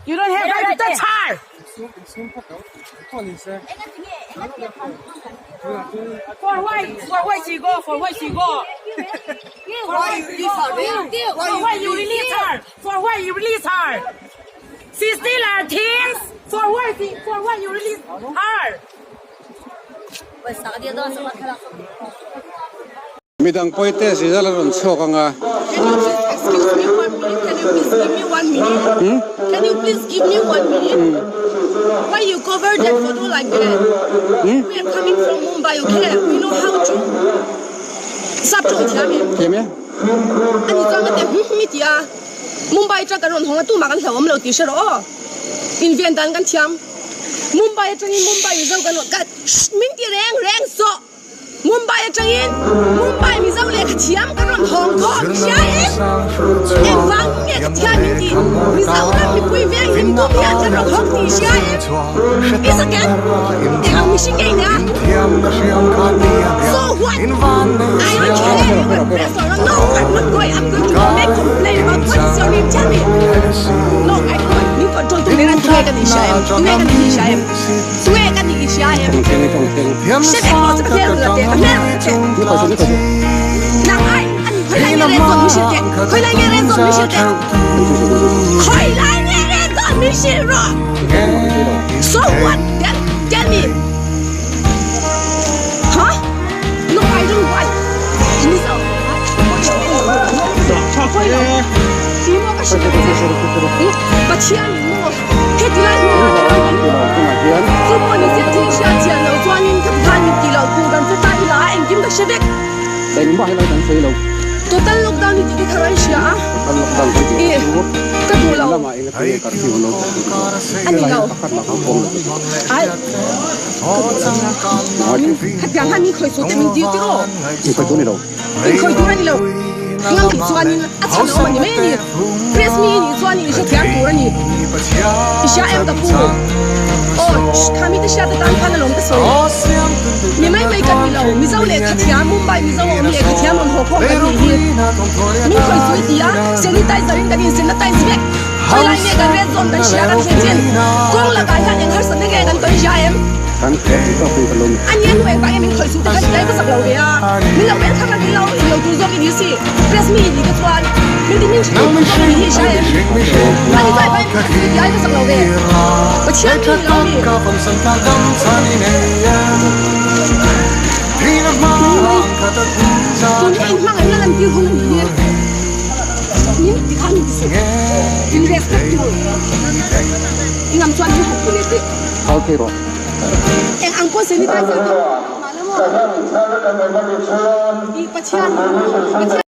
You don't have right to touch her. For why? For why she go? For why she go? For why you release her? For why you release her? She steal our things. For why she, for why you release her? Midang pawite result a rawn chhuak ang a. Can you please excuse me one minute? Can you please give me one minute? Hmm? Can you please give me one minute? Why you cover that photo like that? Hmm? We are coming from Mumbai, okay? We know how to. Sap tawng thiam em? Thiam e. Ani chuan ka ti hum hum i ti a. Mumbai atang kan rawn hawng a tumah kan hlauhawm lo tih hre rawh aw. Inven dan kan thiam. Mumbai atangin Mumbai Mizo kan rawn ka shh min ti reng reng sawh. Mumbai atangin Mumbai Mizo lehkha thiam kan rawn hawng khawm hria em? Engvang nge ka thiam in ti Mizoram mipui veng him tum hian kan rawn hawng tih hria em? I zaken eng ang mihring nge i nia? So what? I don't care you are press or no I'm not going I'm going to make complaint about what is your name tell me No I can't min control tu nen tunge ka nih hria em? Tunge ka nih hria em? Tunge ka nih hria em? Hre vek lo chu ka hmel la teh ka hmel la teh Nang ai ani khawi lai nge ren zawn min hrilh teh khawi lai nge ren zawn min hrilh teh khawi lai nge ren zawn min hrilh rawh So what then tell me Huh No I don't want Mizo Timo ka hrilh ang che Pathian in maw Heti lai hmun ah chuan chu pawh ni se thil hriat chian loh chuanin ka ti khan min tih loh tur kan che ta ila a engkim ka hre vek. Engmah hi lai kan sawi lo. Total lockdown hi tih te kha kan hria a. Total lockdown kan tih I chu ka duh lo. Lamah eng ati nge curfew an lo dah tih chu A ni lo. pakhat mah kan pawm lo chu. Ai ka duh lo. Khatiang khan min khawi chu te min dil tiraw. In khawi tur ni lo. In khawi tur a ni lo. Ngam tih chuanin a chhan awm a ni mai a ni. Press mi i nih chuanin i hrethiam tur a ni. I hria em ka pu? Aw, kha mite hriat atan khan alawm ka sawi. Mi mai mai kan ni lo, Mizo lehkha thiam, Mumbai Mizo a awm lehkha thiam rawn haw khawm kan nih hi. Min khawi chu i ti a, sanitizer in kan insanitize vek. Khawi lai nge kan red zone kan hria kan thlen chin? Kawng lakah hian eng harsatna nge kan tawn hria em? Kan hria tih tawk in ka lawm. A nia hnu engvang em in khawi chu te khan tlai hmasak lo ve a, min lo en kha kha min lo in lo tur zawk i ni si, press mi i ni te chuan min ti hming tha tur zawk i ni hi hria em? A ni chuan engvang em khawi chu i tlai hmasak lo ve? Pathian mi ni lo mi? Tun hi in hmangaihna lan tir hun a ni hi. Min ti khan min ti suh. In respect tur. I ngam chuan min han ti leh teh. Kal thei rawh. Eng ang pawh sanitizer te mahla maw? I Pathian Pathian.